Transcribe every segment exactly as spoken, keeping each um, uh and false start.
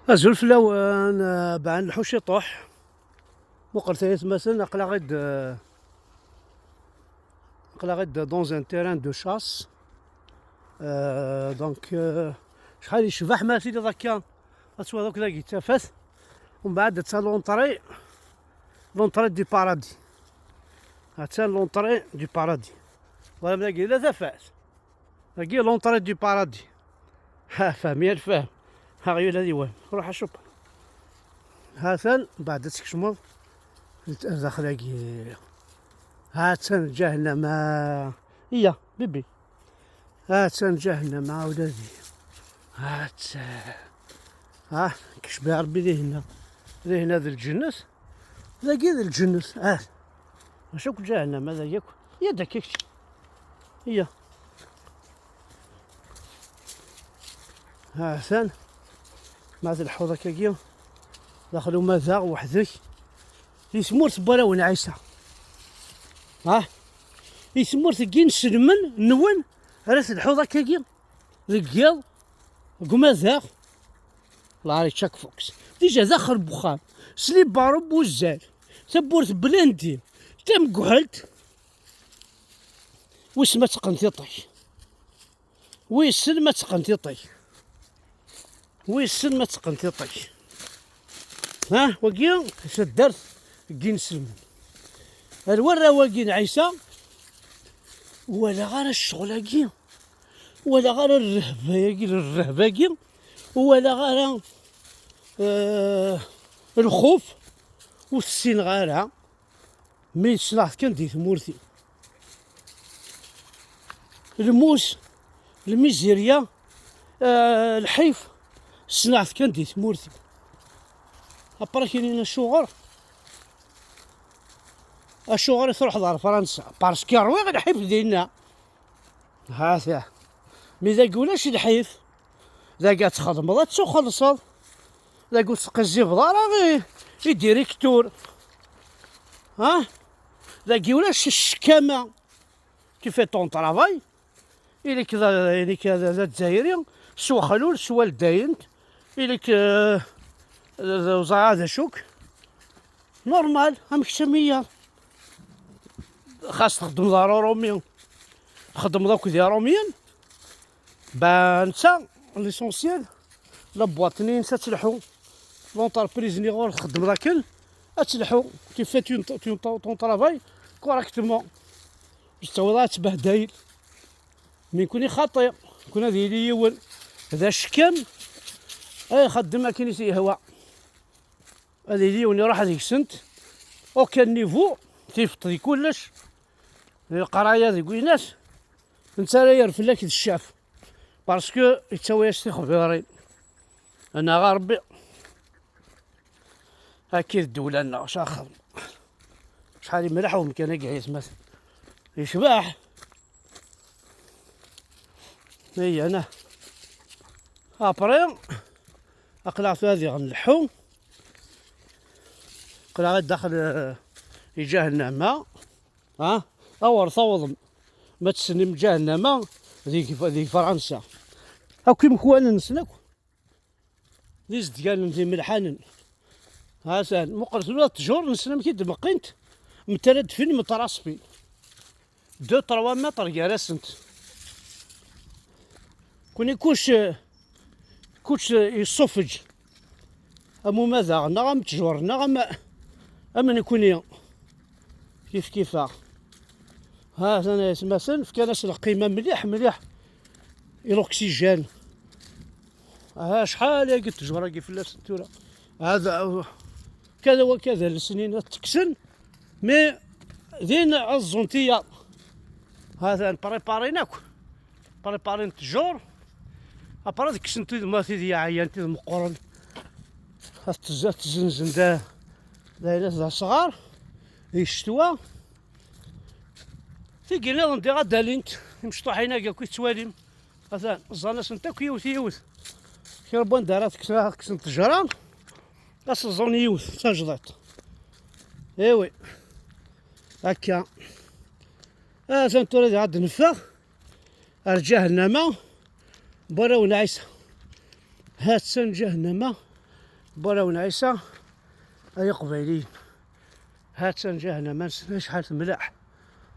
Azul fell-awen, eh, ben lḥu ciṭuḥ. Muqel tayetmaten, aql-aɣ-id, eh, aql-aɣ-id dans un terrain de chasse. Euh, donc, euh, acḥal yecbeḥ ma tiliḍ akka, ad twaliḍ akk dagi d tafat. Umbeɛd d ta l'entrée, l'entrée du paradis. Attan l'entrée du paradis. Voilà, dagi la tafat. Dagi l'entrée du paradis. Ha, fhem ya lfahem. Aɣyul ad iwhem. Ruḥ acup. Hatan, mbeɛd ad tkecmeḍ daxel-agi. Hatan ǧahennama. Iya, bibi. Hatan ǧahennama, ula di. Hatan. Ah, kecbi Rebbi dihinna. Dihinna d lǧennet. Dagi d lǧennet. Ah. Mačči akk ǧahennama, dagi akk. Iya-d akka kečč. Iya. Hatan. Ma telḥuḍ akkagi, daxel umadaɣ weḥd-k. Di tmurt n warraw n Ɛisa. Ha? Di tmurt n yinselmen nwen ara telḥuḍ akkagi? Deg yiḍ, deg umadaɣ. Lari Chuck Fox. Dija daxel n wexxam. Slibar n wuzzal. Tawwurt blindi. Tamegḥelt. Wissen ma teqqen tiṭ-ik. Wissen ma teqqen tiṭ-ik. Wissen ma teqqen tiṭ-ik. Ha, wagi, taddart n yinselmen. Ar warraw-agi n Ɛisa, ur walaɣ ara ccɣel-agi, ur walaɣ ara rrehba-agi, rrehba-agi, ur walaɣ ara, eh, lxuf, ur t-ssineɣ ara. Mi ssneɣ-t kan di tmurt-iw. Lmus, lmizirya, eh, lḥif, ssneɣ-t kan di tmurt-iw. Après kinin acuɣer? Acuɣer i truḥeḍ ɣer Fransa? Parce que rwiɣ lḥif dinna. Hata. Mi dagi ulac lḥif. Dagi ad txedmeḍ, ad tuxelṣeḍ. Dagi ur tettqizzibeḍ ara i, i directeur. Ha? Dagi ulac ccekama. Tu fais ton travail. Ili-k d, ili-k d, d Azzayri, s wexlul, s waldayent. Ili-k, eh, d, d, ur ẓriɣ d acu-k. Normal, am kečč am wiyaḍ. Xas txeddmeḍ ɣer Urumi, txeddmeḍ akked Iṛumyen, ben netta, l'essentiel, la boîte-nni-ines ad telḥu. L'entreprise-nni ɣur txeddmeḍ akken, ad telḥu. Tu fais ton, ton, ton, ton travail correctement. Ur tettawiḍ ara ttbehdayel. Mi nekni xaṭi, nekni ad yili yiwen d acekkam, ay ixeddem akken i s-yehwa. Ad yili yiwen iruḥ deg-sent, aucun niveau, tifeḍ di kullec, di leqraya, deg winas, netta ara yerr fell-ak d ccaf, parce que yettawi-as tixbirin. Annaɣ a Rebbi, akka i d ddewla-nneɣ, s axxam. Acḥal imreḥ umkan-agi, ay atmaten. Yecbeḥ. Ay, ana. Après, aql-aɣ tura diɣ nleḥḥu. Aql-aɣ daxel, eh, i ǧahennama. Ha? Awer tawḍem. Ma tesnim ǧahennama di, di Fransa. Akk imekwanen-nsen akk. D izedganen, d imelḥanen. Hatan, muqel tura ttjur-nsen amek i d-meqqint, metala d-ffin, metala ṣfin. Deux, trois mètres gar-asent. Kuni kuc, kuc yessufeǧ. Am umadaɣ, neɣ am ttjur, neɣ am, am nekni. Kif kifa. Hatan ay atmaten, fkan-as lqima mliḥ, mliḥ i l'oxygène. Aha, acḥal agi ttjur-agi fell-asen tura. Hada, kada wa kada lesnin ad t-kksen, mais din ad ẓẓun tiyaḍ. Hatan, préparin akk. Préparin ttjur. Après ad kksen tid, ma tid yeɛyan, tid meqqren. Ad tez-, ad tezzenzen da, d ayen d asɣar, di ccetwa. Tigi nniḍen diɣ ad d-alint, imecṭuḥin-agi akk i tettwalim. Atan, ẓẓan-asent akk yiwet yiwet. Kra n wanda ara tekkes, ara kksen ttejra, ad s-ẓẓun yiwet, d tajdiṭ. Iwi. Akka. Atan tura diɣ ad d-neffeɣ ar ǧahennama n warraw n Ɛisa. Ha-tt-an ǧahennama Warawen Ɛisa, ay Iqbayliyen. Ha-tt-an ǧahennama-nsen, acḥal temleḥ.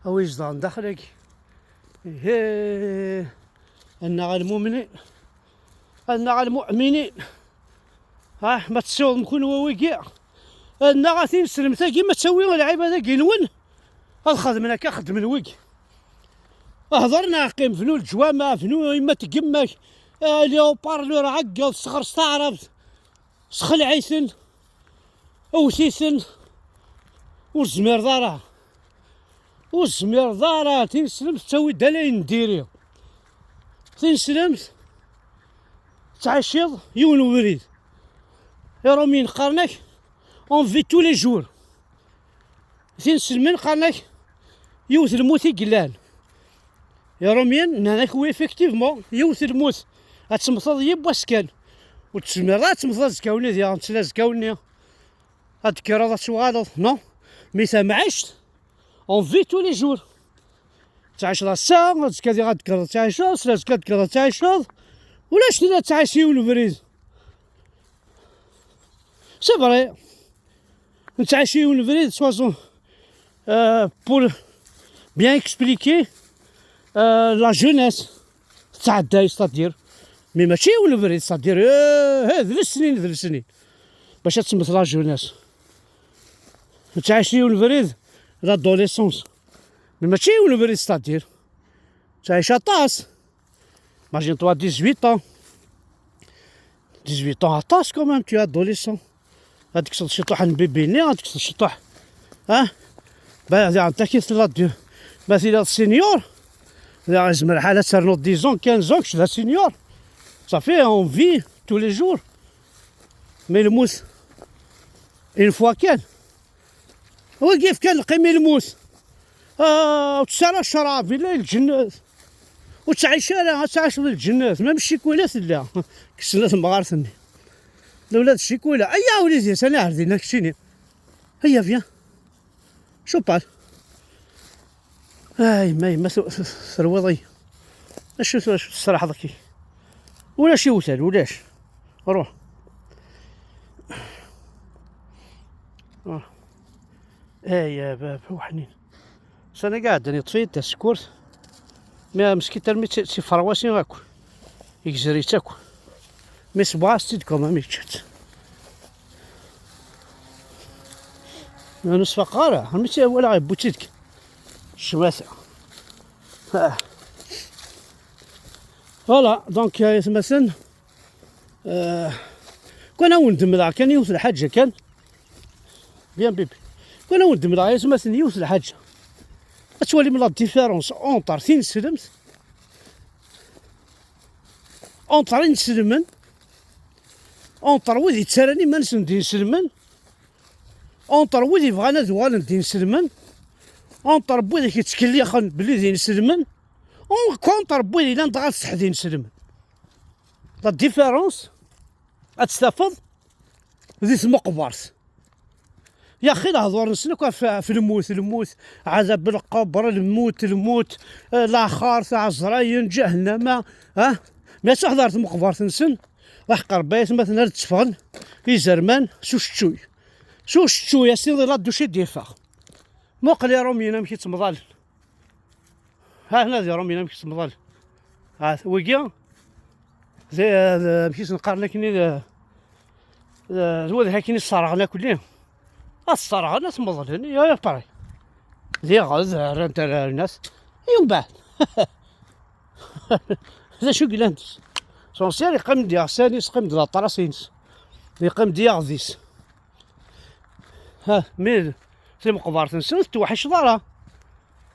A wi izedɣen daxel-agi. Ihee! Annaɣ a lmumnin, annaɣ a lmu'minin. Ah, ma tessiwḍem kunwi wigi, annaɣ a tineslemt-agi, ma tawi lɛibad-agi-nwen, ad xedmen akka, xedmen wigi. Hḍer neɣ qqim, bnu leǧwameɛ, bnu yemma n tgemma-k, ali haut-parleur, ɛeggeḍ, sexres taɛrabt, sxelɛ-iten, wwet-iten, ur tezmireḍ ara. Ur tezmireḍ ara, tineslemt tettawi-d ala ayen n diri. Tineslemt tettɛiciḍ yiwen ubrid. Iṛumyen qqaren-ak, on vit tous les jours. Tineslemt qqaren-ak, yiwet lmut i yellan. Iṛumyen nnan-ak, oui, effectivement, yiwet lmut. Ad temmteḍ yiwwas kan. Ur tezmireḍ ara ad temmteḍ azekka-nni, diɣen ttla azekka-nni. Ad d-tekkreḍ, ad tuɣaleḍ, non? Mi tamɛict, on vit tous les jours. Ttɛiceḍ ass-a, azekka diɣ ad d-tekkreḍ ttɛiceḍ, s azekka ad d-tekkreḍ ttɛiceḍ. Ulac tura ttɛic yiwen ubrid. C'est vrai. Nettɛic yiwen ubrid, soyons, euh, pour bien expliquer, euh, la jeunesse. Tettɛedday, c'est-à-dire. Mais mačči yiwen ubrid, c'est-à-dire, euh, euh, d lesnin, d lesnin. Bac ad temmet la jeunesse. Nettɛic yiwen ubrid, l'adolescence. Mais mačči yiwen ubrid, c'est-à-dire. Ttɛic aṭas. Imagine-toi, dix-huit ans. Dix-huit ans, aṭas quand même, tu es adolescent. Ad tekkseḍ ciṭuḥ n bibi-nni, ad tekkseḍ ciṭuḥ. Ah? Ba, diɣen takit la du. Ma tiliḍ senior, diɣen yezmer lḥal ad ternuḍ dix ans, quinze ans, kečč d asenior. Ça fait, on vit tous les jours. Mais lmut, une fois kan. Wagi yefkan lqima i lmut. Ah, ur tesɛi ara ccrab, illa i lǧennet. Ur tettɛic ara, ad tɛiceḍ i lǧennet. Même ccikula tella. Kksen temɣart-nni. Lewla d ccikula. Aya, ur izi, sani ar dinna keččini. Aya, viens. Chopal. Ay, ma yemma tu-, tu-, terwiḍ-iyi. Acu tu-, acu tesraḥeḍ-k? Ulac iwtal, ulac. Ruḥ. Ruḥ. Ay, a baba, weḥnin. Sani iɛeddan yeṭṭef-iyi-d tasekkurt. Mi meskint armi d ti-, d tiferwasin akk. Igzer-itt akk. Mi sebɣas-tt-id quand même yečča-tt. Ur sfaqeɣ ara, armi tt-, walaɣ yewwi-tt-id kan. Ccmata. Ah. Voilà, donc, euh, atmaten, euh, kan ad wen-d-mleɣ kan yiwet lḥaǧa kan. Bien, bibi. Kan ad wen-d-mleɣ atmaten yiwet lḥaǧa. Ad twalim la différence entre tineslemt, entre inselmen, entre wid yettarran iman-nsen d inselmen, entre wid yebɣan ad uɣalen d inselmen, entre wid yettkellixen belli d inselmen, contre wid yellan dɣa d ṣṣeḥ d inselmen. La différence ad tt-tafeḍ di tmeqbert. Yaxi lehdur-nsen akk ɣef, ɣef lmut, lmut, ɛadab lqebr, lmut, lmut, eh, laxert, ɛezrayen, ǧahennama, ah? Mi ad truḥeḍ ɣer tmeqbert-nsen, aḥeqq Rebbi ay atmaten ad d-tteffɣen izerman s uceččuy. S uceččuy, ass-iḍ la douche i d-yeffeɣ. Muqel Iṛumyen amek i ttemḍalen. Ha hna d Iṛumyen amek i ttemḍalen. Ha, wigi, d, d, amek i sen-qqaren akkenni, d, d, d wid akkenni sserɣen akkenni. Ad sserɣen, ad tmeḍlen, ya, ya, pareil. Diɣ, d, rran-t ar, ar nas. I umbeɛd? D acu i yellan? L'essentiel yeqqim-d iɣsan-is, yeqqim-d laṭras-ines. Yeqqim-d iɣed-is. Ha, mi timeqbert-nsen ur tettweḥḥiceḍ ara.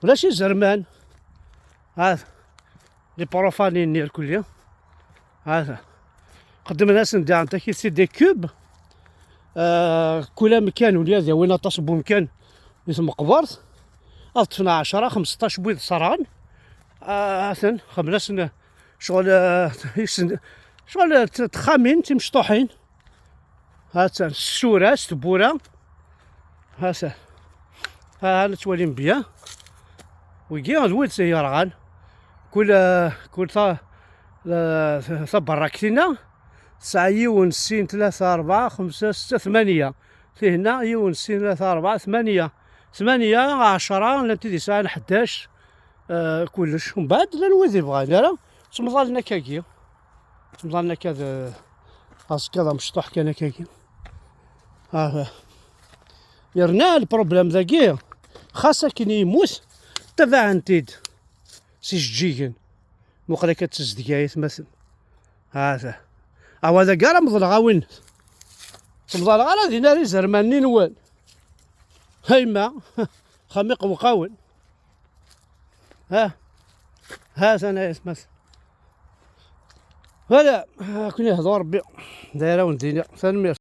Ulac izerman. Ha, les profanes-nni irkelli. Ha, qeddmen-asen diɣen takit, c'est des cubes. Euh, kul amkan, ula ad awin aṭas n wemkan di tmeqbert. Ad ṭṭfen ɛecra, xemseṭṭac n wid ṣerɣen. Ah, atan, xemmen-asen ccɣel, euh, isen-, ccɣel, euh, t-, texxamin timecṭuḥin. Ha-tt-an, s tsura, s tewwura. Ha-tt-an. Ha, ha, la tettwalim bien. Wigi, d wid yerɣan. Kul, eh, kul ta-, eh, taberrakt-inna, Tesɛa yiwen, sin, tlata, rebɛa, xemsa, setta, tmanya. Tihenna yiwen, sin, tlata, rebɛa, tmanya. Tmanya, ɛecṛa, llant tid yesɛan ḥdac. Ah, kullec. Mbeɛd llan wid ibɣan ara ttmeḍalen akkagi. Ttmeḍalen akka d aẓekka d amecṭuḥ kan akkagi. Ah, yerna lproblem dagi, xas akken yemmut, tabaɛen-t-id s ijeǧǧigen. Muqel akka d tizdeg ay atmaten. Hata. Awa dagi ara meḍleɣ awin. Ur meḍleɣ ara din ara izerman-nni-nwen. Hayma. Xam iqewqawen. Ha. Hatan ay atmaten. Voilà. Akken ihḍu Rebbi. D ara wen-d-iniɣ. Tanemmirt.